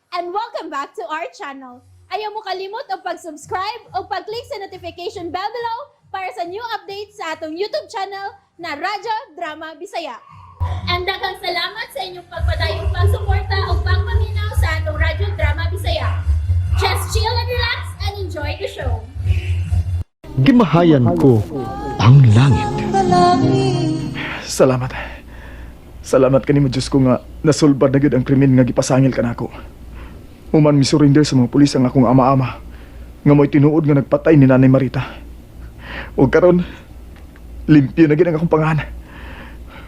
And welcome back to our channel. Ayaw mo kalimot og pag-subscribe o pag-click sa notification bell below para sa new updates sa atong YouTube channel na Radyo Drama Bisaya. And daghang salamat sa inyong pagpadayong pagsuporta o pagpaminaw sa atong Radyo Drama Bisaya. Just chill and relax and enjoy the show. Gimahayan ko ang langit. Salamat. Salamat kanimo, Diyos ko, nga nasulbad na gyud ang krimen nga gipasangil kanako. Human misurrender sa mga pulis ang akong ama-ama nga mo'y tinuod nga nagpatay ni Nanay Marita. Ug karon limpyo na gyud ang akong pangalan.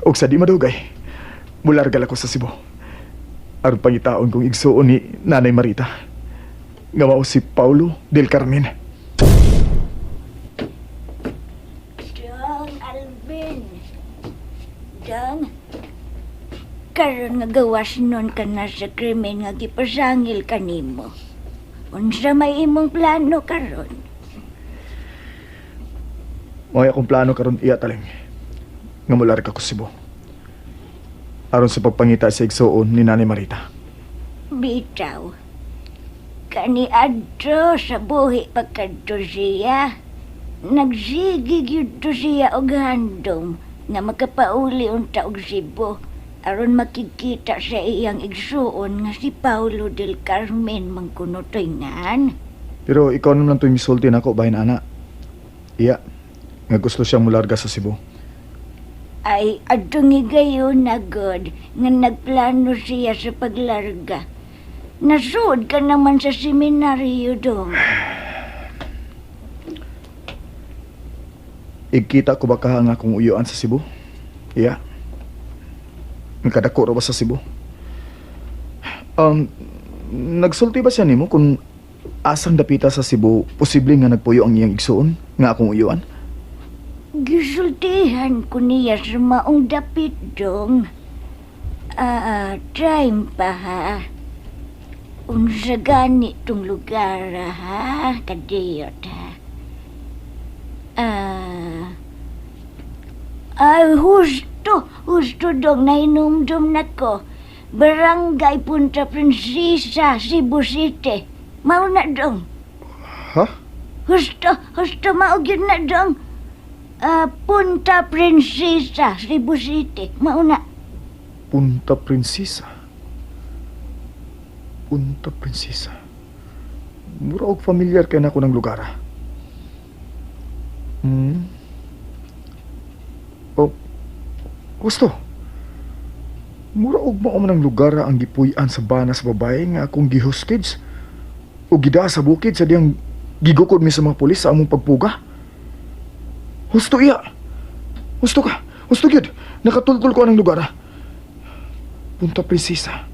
Ug sa di madugay, mulargal ako sa Cebu aron pangitaon kong igsuon ni Nanay Marita nga mao si Paulo del Carmen. Dong Alvin. Dong. Karon nga gawas nun ka na sa krimen nga gipasangil kanimo. Unsa may imong plano karon? Mao akong plano karon, iya Taling, nga mularga ko sa Cebu aron sa pagpangita sa igsuon ni Nanay Marita. Bitaw. Kani adto sa buhi pagkadto siya. Nagsige gyud to siya og handom nga makapauli unta og Cebu aron makikita sa iyang igsuon nga si Paulo del Carmen man kuno toy ngan. Pero ikaw naman lang to'y misulti nako bahin ana. Iya, nga gusto siyang mularga sa Cebu. Ay, adtong higayon na god nga nagplano siya sa paglarga. Nasuod ka naman sa seminaryo dong. Igkita ko ba ka nga akong uyuan sa Cebu? Iya. Nga kadako ra ba sa Cebu? Nagsulti ba siya nimo kung asang dapita sa Cebu posible nga nagpuyo ang iyang igsuon nga akong uyuan? Gisultihan ko niya sa maong dapit dong. Ah, time pa ha. Unsa gani tong lugar ha, kadiyot ha. Ah, ay, husto, husto dong, nahinumdum na ko. Barangay Punta Princesa, Cebu City. Mao na dong. Ha? Husto, husto, mao gyud na dong. Ah, Punta Princesa, Cebu City. Mao na. Punta Princesa. Punta Princesa. Mura og familiar kay nako ng lugar. Ah. Oh, gusto. Mura og mao man ang lugar ang gipuy-an sa bana sa babae nga akong gihostage o gidaa sa bukid sa diyang gigukod mi sa mga pulis sa among pagpuga. Husto iya. Husto ka. Husto gyud. Nakatultol ko anang lugar. Ah. Punta Princesa.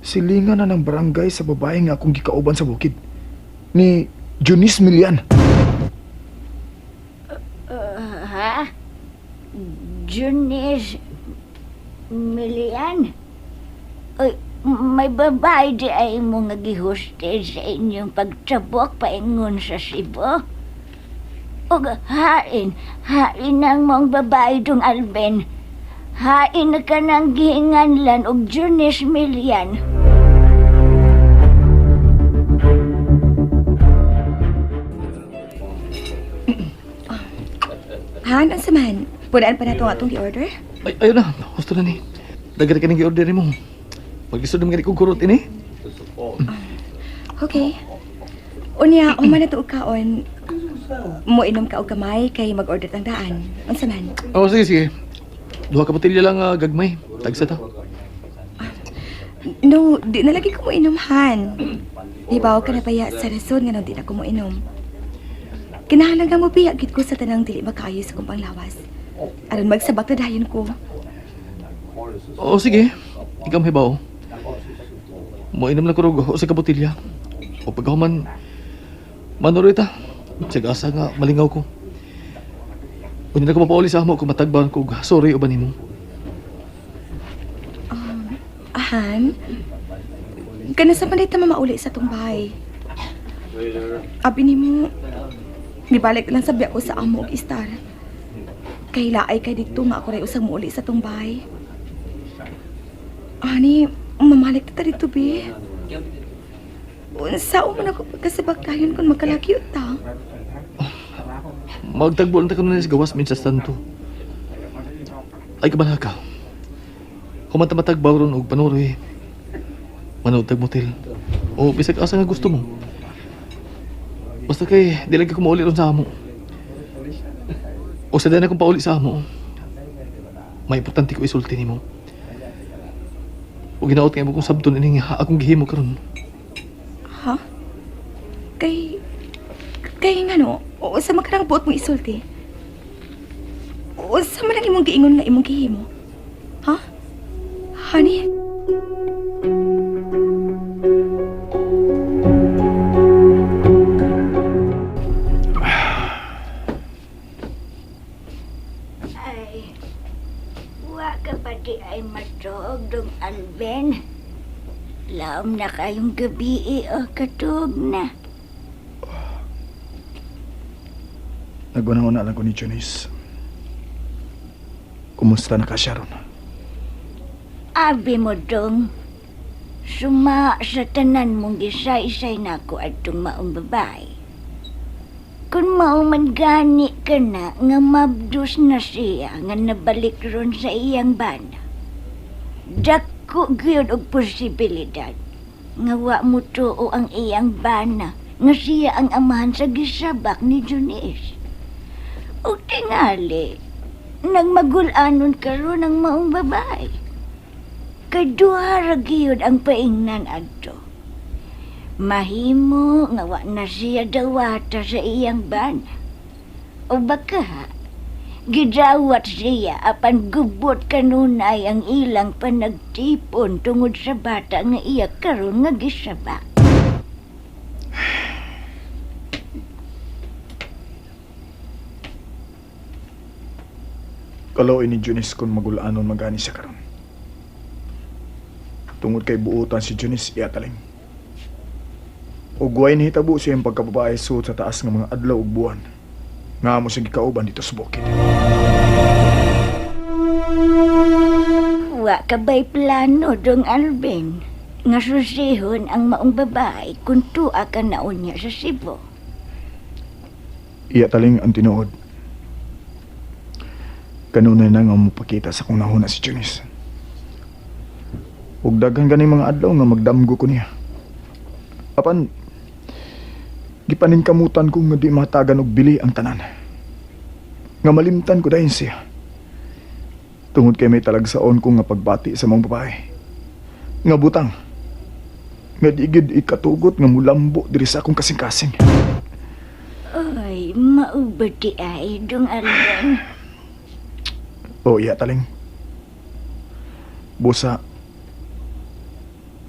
Silingan na ng barangay sa babae nga akong gikauban sa bukid. Ni Junice Milian. Ha? Junice Milian? Oy, may babae di ay mo nga gihostage sa inyong pagtabok paingon sa Cebu? Og hain, hain ang mong babae dong Alben. Hain na ka ng gihinganlan og Junice Milian. Han, unsa man? Punaan pa nato atong gi-order? Ay, ayun na. Gusto na ni. Daghan ka ning gi-order nimo. Paglisod naman gani kong kurot ini. Okay. Unya, human na to og kaon. Mo inom ka og gamay kay mag-order tang daan. Unsa man? Oh, sige, sige. Duha ka botelya lang gagmay. Tagsa ta. No, di na lagi ko mo inom, Han. Hibaw ka na baya sa rason nga nung di na ko mo inom. Kinahanglan nga mo biya gid ko sa tanang dili makaayo sa kong panglawas. Aron magsabak na dayon ko. Oo, sige. Ikaw mahibaw. Mo inom lang ko rog usa ka botelya. O pagkahuman, manuroy ta. Sige, asa nga malingaw ko. Unya na ko mapauli sa amo kung matagban ko og sorry uban nimo. Han, kana sa man ta mamauli sa tong bahay. Abi nimo, mibalik lang sa biya ko sa amo og istar. Kay laay kay didto nga ako ray usang muuli sa tong bahay. Ani, mamali Bumalik ta dito, be. Unsa man ako pagkasabak dayon kung magkalagyo ta? Magtagbo lang ta kanon sa gawas minsan tanto. Ay kabalaka. Kumanta matagbaw ron og panuroy. Manood tag motel. O bisag asa nga gusto mo. Basta kay di lang ka kumuuli ron sa amo. O sa dahil akong pauli sa amo. May importante ko isulti nimo. O ginaot nga mo kong sabton ining akong gihimo karon. Ha? Kay... Kay ngano? Unsa man kanang buot mong isulti? Unsa man ang imong giingon nga imong gihimo? Ha? Honey? Ay, wa ka pa di ay matuog dong Alben. Laom na kayong gabi o katuog na. Naguna-una lang ko ni Janice. Kumusta na ka, Sharon? Abi mo dong, suma sa tanan mong gisay-isay nako atong maong babae. Kung mao man gani ka na nga mabdus na siya nga nabalik ron sa iyang bana. Dako gyud og posibilidad nga wa mo tuo ang iyang bana nga siya ang amahan sa gisabak ni Junice. Og tingali, nagmagulanon karon ang maong babae. Kay duha ra gyud ang paingnan adto. Mahimo nga wa na siya dawata sa iyang bana. O baka gidawat siya apan gubot kanunay ang ilang panagtipon tungod sa bata nga iya karon nga gisabak. Kalawin ni Junice kung magulanon magani siya karon. Tungod kay buutan si Junice iyataling. Ug way nahitabo siya ang pagkababae suot sa taas nga mga adlaw ug buwan. Nga mo siya gikauban dito sa bukid. Wa ka ba'y plano dong Alvin? Nga susihon ang maong babae kung tuwa ka na unya sa Cebu. Iyataling ang tinuod. Kanunay na nga mupakita sa kung nahuna si Junice. Ug daghan ganing mga adlaw nga magdamgo ko niya. Apan gipaningkamutan ko nga di matagan og bili ang tanan. Nga malimtan ko dayon siya. Tungod kay may talagsaon ko nga pagbati sa mga babae. Nga butang. Nga di gid ikatugot nga mulambo diri sa akong kasing-kasing. Ay, maubati ay dong Alvin. O iya taling. Busa,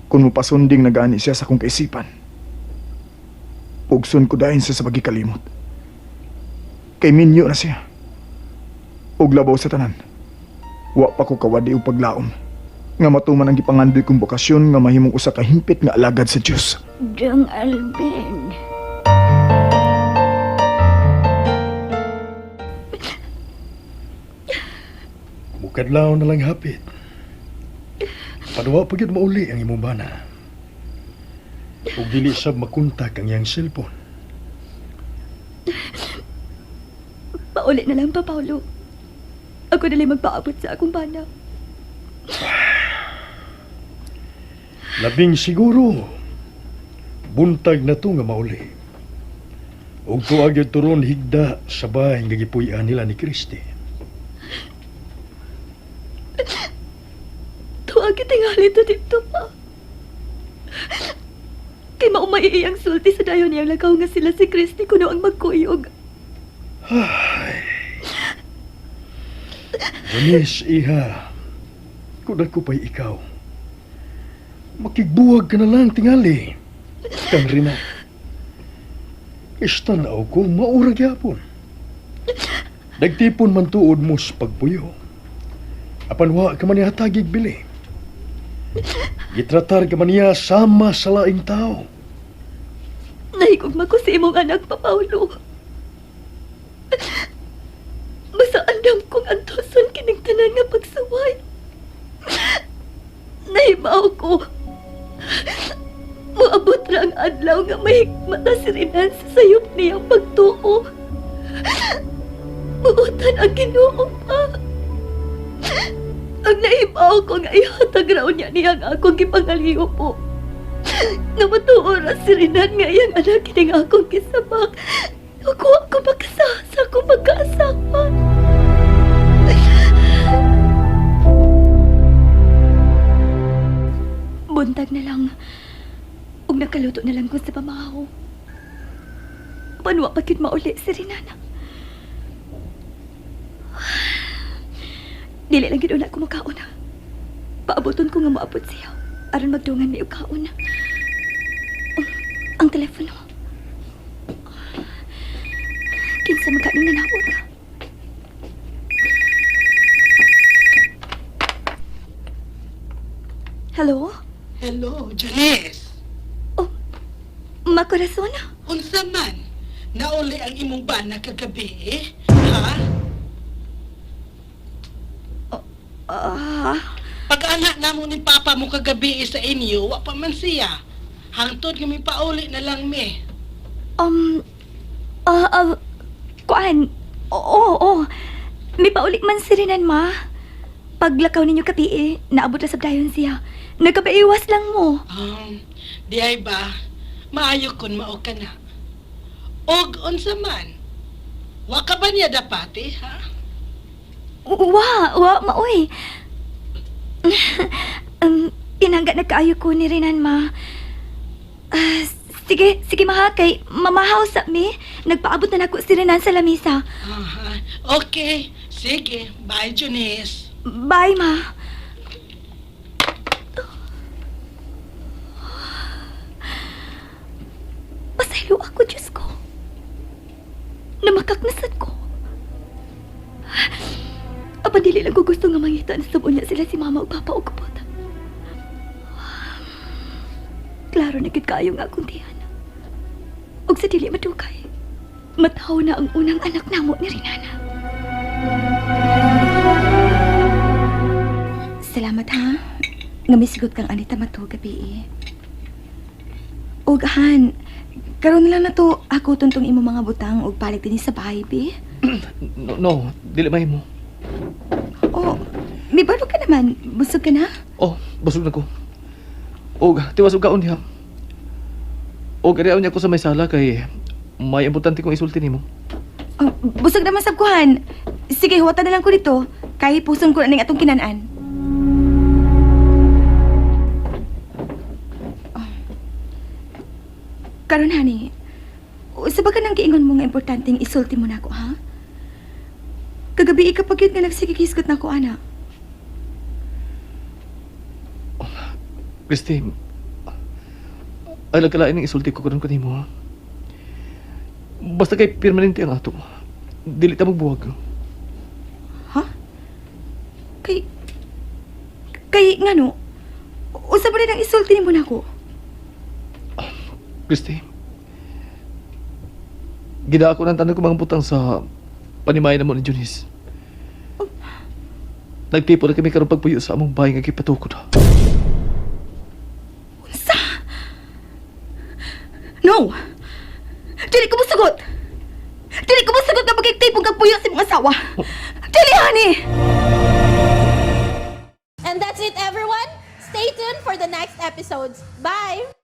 kung mupasunding na gani siya sa akong kaisipan, pugson ko dahin siya sa pagkikalimot. Kay minyo na siya. Og labaw sa tanan. Wa pa ko kawadi og paglaom. Nga matuman ang gipangandoy kong bokasyon nga mahimong usa ka himpit nga alagad sa Dios. Dong Alvin. Mukadlaw na lang hapit. Paduwa pa gyud mauli ang imong bana. Ug dili sab makontak ang iyang cellphone. Pauli na lang pa, Paolo. Ako dali magpaabot sa akong bana. Labing siguro buntag na to nga mauli. Ug tuag gyud turon higda sa bahay nga gipuy-an nila ni Kristi. Tuwag tingali to dito pa. Kay maumay iyang sulti sa dayon niyang lakaw nga sila si Christy kuno ang magkuyog. Janice, iha. Kung ako pa'y ikaw. Makigbuwag ka na lang, tingali. Kang rina. Istanaw ko, maurag yapon. Nagtipon man tuod mo sa pagpuyo. Apan wa ka man nihatagig bili. Gitratar ka man niya sama sa laing tao. Nahigugma ko sa imong anak pa, Paolo. Basta andam kong antoson kining tanan nga pagsuway. Nahibaw ko. Moabot ra ang adlaw nga mahigmata si Renan sa sayop niyang pagtuo. Buotan ang Ginoo pa. Ang nahibaw ko nga ihatag raw niya niya ang akong gipangaliw po. Nga matuo ra si Renan nga iyang anak kining akong gisabak. Ako ako makasasa sa akong pagkaasawa. Buntag na lang. Ug nakaluto na lang ko sa pamahaw. Panwa pa gyud mauli si Renana. Dili lang gyud una ko makaon. Paaboton ko nga moabot siya. Aron magdungan mi og kaon. Oh, ang telepono. Kinsa man kaning nanawag? Hello? Hello, Janice. Oh, makorason? Unsa man? Nauli ang imong bana kagabi, eh? Ha? Ah, Pag-anak namo ni Papa mo kagabi eh, sa inyo, wa pa man siya. Hangtod nga mi pauli na lang mi. um, ah, ah, kuan, oo, oo. May paulit man si Renan, ma. Paglakaw ninyo kapi eh, naabot na sa dayon siya. Nagkapaiwas lang mo. Di ay ba? Maayo kun mao ka na. Og unsa man? Wa ka ba niya dapat eh, ha? Wa, wa, maoy. Pinangga na kaayo ko ni Renan, ma. Ah, sige, sige ma, kay mamahaw sa mi. Nagpaabot na nako si Renan sa lamisa. Aha. Okay, sige. Bye, Janice. Bye, ma. Pasaylo ako, Diyos ko. Namakaknasad ko. Apan dili lang ko gusto nga mangita na sabon niya sila si mama ug papa ug kapot. Klaro na gid kaayo nga akong tiyan. Ug sa dili madugay, mataw na ang unang anak namo ni Rinana. Salamat ha. Nga misigot kang Anita Mato gabi eh. Ug han, karon na lang na to ako tuntong imo mga butang ug balik dinhi sa bahay bi. No, no, dili mahimo. Oh, may baro ka naman. Busog ka na? Oh, busog na ko. Og tiwas og kaon diha. Og ariaw niya ko sa may sala kay may importante kong isulti nimo. Oh, busog naman sab ko han. Sige, huwatan na lang ko dito. Kay puson ko na ning atong kinan-an. Oh. Karon hani, usa ba ka nang giingon mo nga importanteng isulti mo nako ha? Kagabi ka pa gyud nga nagsikikiskot nako ana. Christy, ay nagkalain ang isulti ko karon kanimo. Ha? Basta kay permanente ang ato. Dili ta magbuwag. Ha? Kay kay ngano? Usa ba rin ang isulti nimo nako? Christy, gida ako ng tanan ko mga butang sa panimay na mo ni Junice. Nagtipo na kami karon pagpuyo sa among bahay nga gipatukod. Unsa? No! Dili ko mosugot! Dili ko mosugot nga pagkitipong kag puyo sa imong asawa! Dili, honey! And that's it, everyone. Stay tuned for the next episodes. Bye!